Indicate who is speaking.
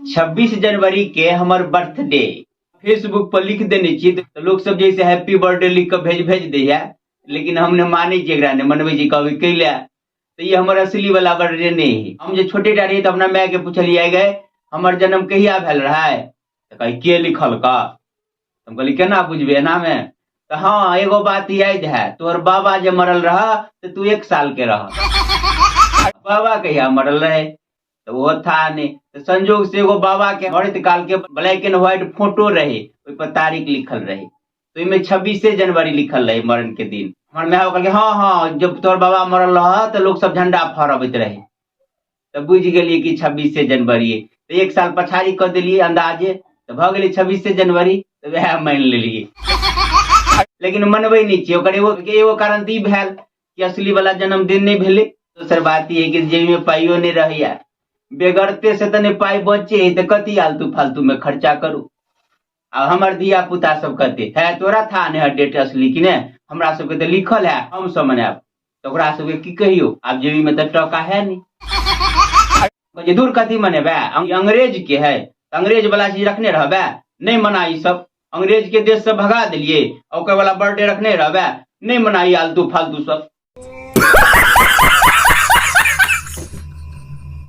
Speaker 1: 26 जनवरी के हमर birthday Facebook पर लिख देने छियै तऽ लोक सब जैसे हैप्पी बर्थडे लिख कऽ भेज भेज दैया, लेकिन हम नहि मानै छियै एकरा, नहि मनबै छियै, कहबै कैला तऽ ई हमर असली वाला बर्थडे नहि है। हम जे छोटे टा रहियै तऽ अपना माय के पुछलियै, गए हमर जन्म कहिया भेल रहै? तऽ कहै के लिखलका? हम कहली केना बुझबै एनामे? तऽ हँ एगो बात याद है, तोहर बाबा जे मरल रह तऽ तू 1 साल के रह। बाबा कहिया मरल रहे तऽ ओहो था नहि। तऽ संजोग से एगो बाबा के मरैत काल के ब्लैक एंड व्हाइट फोटो रहे, ओहि पर तारीख लिखल रहे, तो ओहिमे 26 जनवरी लिखल रहे मरण के दिन। हमर माय कहलकै हँ हँ जब तोहर बाबा मरल रह तऽ लोक सब झंडा फहरबैत रहे, तऽ बुझि गेलियै कि 26 जनवरी। तऽ 1 साल पछाड़ी कऽ देलियै अन्दाजे, तऽ भऽ गेलै 26 जनवरी, तऽ वएह मानि लेलियै, लेकिन मनबै नहि छियै। ओकर एगो एगो कारण तऽ ई भेल कि असली वाला जन्मदिन नहि भेलै। दोसर बात ई है कि जेबीमे पाइयो नहि रहैया, बेगरते से तऽ नहि पाइ बचे है, तऽ कथी आलतू फालतू में खर्चा करू। आ हमर धिया पुता सब कहते है तोरा था नहि है डेट असली कि नहि, हमरा सबके तऽ लिखल है, हम सब मनायब। तऽ ओकरा सबके की कहियौ, आब जेबी में तऽ टका है नहीं। कहै दूर कथी मनेबै, अंग्रेज के है, अंग्रेज वाला चीज रखने रहबै, नहि मना ई सब। अंग्रेज के देश से भगा देलियै, ओकर वाला बर्थडे रखने रहबै, नहि मनाई आलतू फालतू सब।